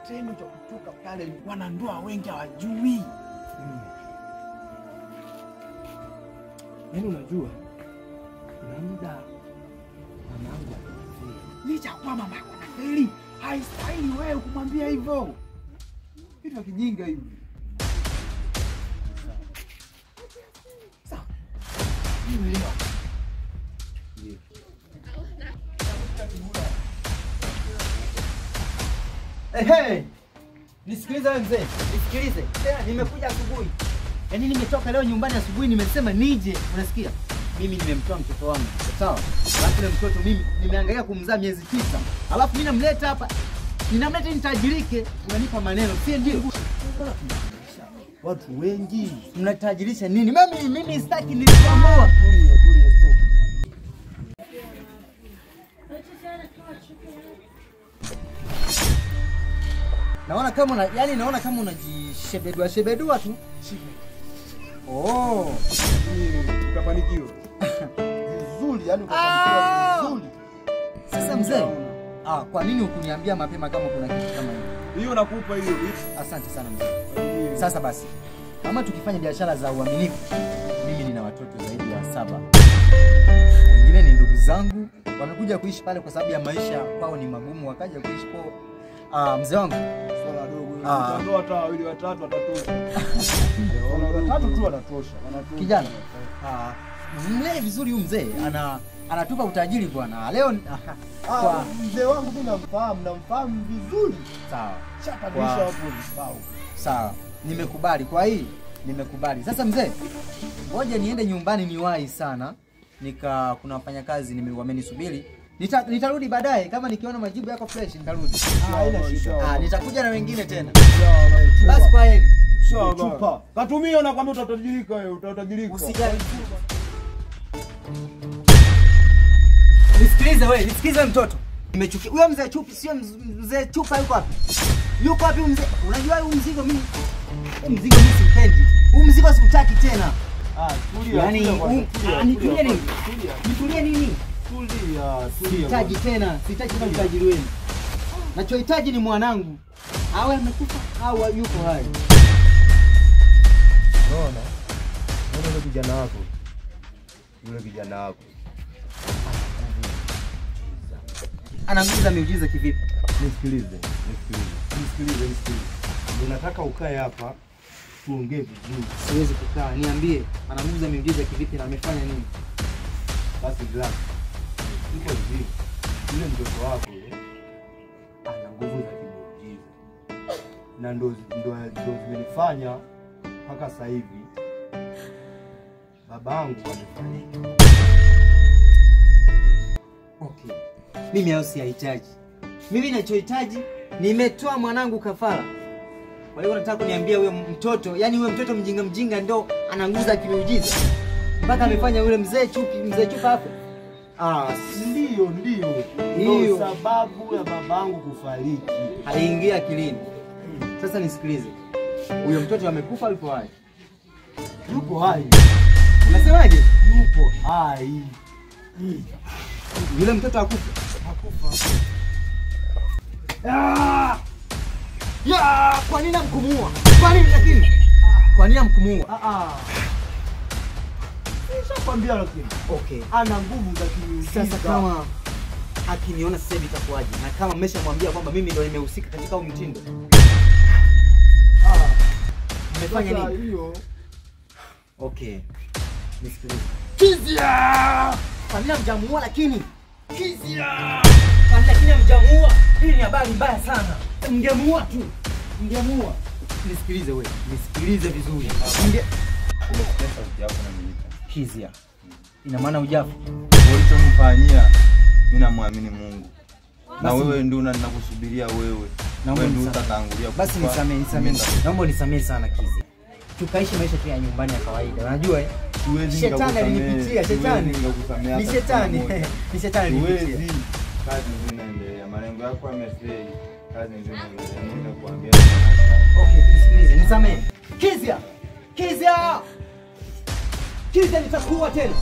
Kitendo cha kutoka pale wanandoa wengi hawajui. Yaani unajua kuna muda mamangu alifeli. Licha kwa mama yako anafeli, haistahili wewe kumwambia hivyo. Vitu vya kijinga hivi. Sawa. Nielewa. Ndio. Hey, nisikilize wewe mzee, nisikilize. Tena nimekuja asubuhi. Yaani nimetoka leo nyumbani asubuhi nimesema nije, unasikia? Mimi nimemtoa mtoto wangu. Sawa? Alafu ile mtoto mimi nimeangalia kumzaa miezi 9. Alafu mimi namleta hapa. Ninamleta nitajirike, unanipa maneno, si ndio? Watu wengi mnatajirisha nini? Mimi sitaki niliamua. Tulia stop. Naona kama yani naona kama unajishebedua shebedua tu. Oh, utafanikiwa. Vizuri, yani utafanikiwa vizuri. Sasa mzee, kwa nini hukuniambia mapema kama kuna kitu kama hiyo? Hiyo nakupa hiyo. Asante sana mzee. Sasa basi, kama tukifanya biashara za uaminifu, mimi nina watoto zaidi ya 7. Wengine ni ndugu zangu, wamekuja kuishi pale kwa sababu ya maisha kwao ni magumu, wakaja kuishi kwao. Mzee wangu, swala dogo. Utatoa hata wawili watatu watatosha. Watatu tu wanatosha. Kijana. Mlee vizuri huyu mzee, anatupa utajiri bwana. Leo kwa mzee wangu mimi namfahamu vizuri. Sawa. Shapandisha hapo vibao. Sawa. Nimekubali kwa hii, nimekubali. Sasa mzee, ngoja niende nyumbani niwahi sana. Kuna wafanyakazi wamenisubiri. Nitarudi baadaye kama nikiona majibu yako fresh nitarudi. Haina shida. Nitakuja na wengine tena. Basi kwa heri. Chupa. Katumia na kwambia utatajirika wewe, utatajirika. Usijali. Nisikilize wewe, nisikilize mtoto. Nimechukia. Huyo mzee chupi sio mzee chupa yuko wapi? Yuko wapi mzee? Unajua huyu mzigo mimi. Huyu mzigo mimi sipendi. Huyu mzigo sikutaki tena. Tulia. Yaani nitulie nini? Nitulie nini? Tulia. Sihitaji tena, sihitaji tena utajiri wenu. Nachohitaji ni mwanangu. Awe amekufa au yuko hai. Unaona? Unaona yule kijana wako. Yule kijana wako. Ana nguvu za miujiza kivipi? Nisikilize. Ninataka ukae hapa tuongee vizuri. Siwezi kukaa. Niambie, ana nguvu za miujiza kivipi na amefanya nini? Basi relax. Iko hivi. Yule mtoto wako yule ana nguvu za kimiujiza. Na ndo zimenifanya mpaka sasa hivi babangu amefariki. Okay. Mimi hayo siyahitaji. Mimi ninachohitaji nimetoa mwanangu kafara. Kwa hiyo unataka kuniambia huyo mtoto, yani huyo mtoto mjinga ndo ana nguvu za kimiujiza mpaka amefanya yule mzee chupa hapo? Ndio. Ndio sababu ya babangu kufariki. Haingia akilini. Sasa nisikilize. Huyo mtoto amekufa yupo hai? Yupo hai. Unasemaje? Yupo hai. Yule mtoto hakufa? Hakufa. Ya, kwa nini amkumuua? Kwa nini lakini? Kwa nini amkumuua? Nishakwambia lakini. Okay. Ana nguvu za kimiujiza. Sasa kama akiniona sasa hivi itakuwaje? Na kama mmeshamwambia kwamba mimi ndo nimehusika katika huu mtindo. Mmefanya nini? Hiyo. Okay. Nisikilize. Kizia! Kwa nini hamjamuua lakini? Kizia! Kwa nini lakini hamjamuua? Hii ni habari mbaya sana. Mngemuua tu. Mngemuua. Nisikilize wewe. Nisikilize vizuri. Kizia. Ina maana hujafa. Ulichomfanyia mimi namwamini Mungu. Na wewe ndio ninakusubiria wewe. Wewe ndio utatangulia. Basi nisamee. Naomba unisamee sana Kizia. Tukaishi maisha tu ya nyumbani ya kawaida. Unajua eh? Shetani alinipitia, shetani. Ni shetani. Ni shetani alinipitia. Kazi zinaendelea. Malengo yako yamefeli. Kazi zinaendelea. Mimi nakuambia. Okay, nisikilize. Nisamee. Kizia. Kizia. Kizia nitakuua tena.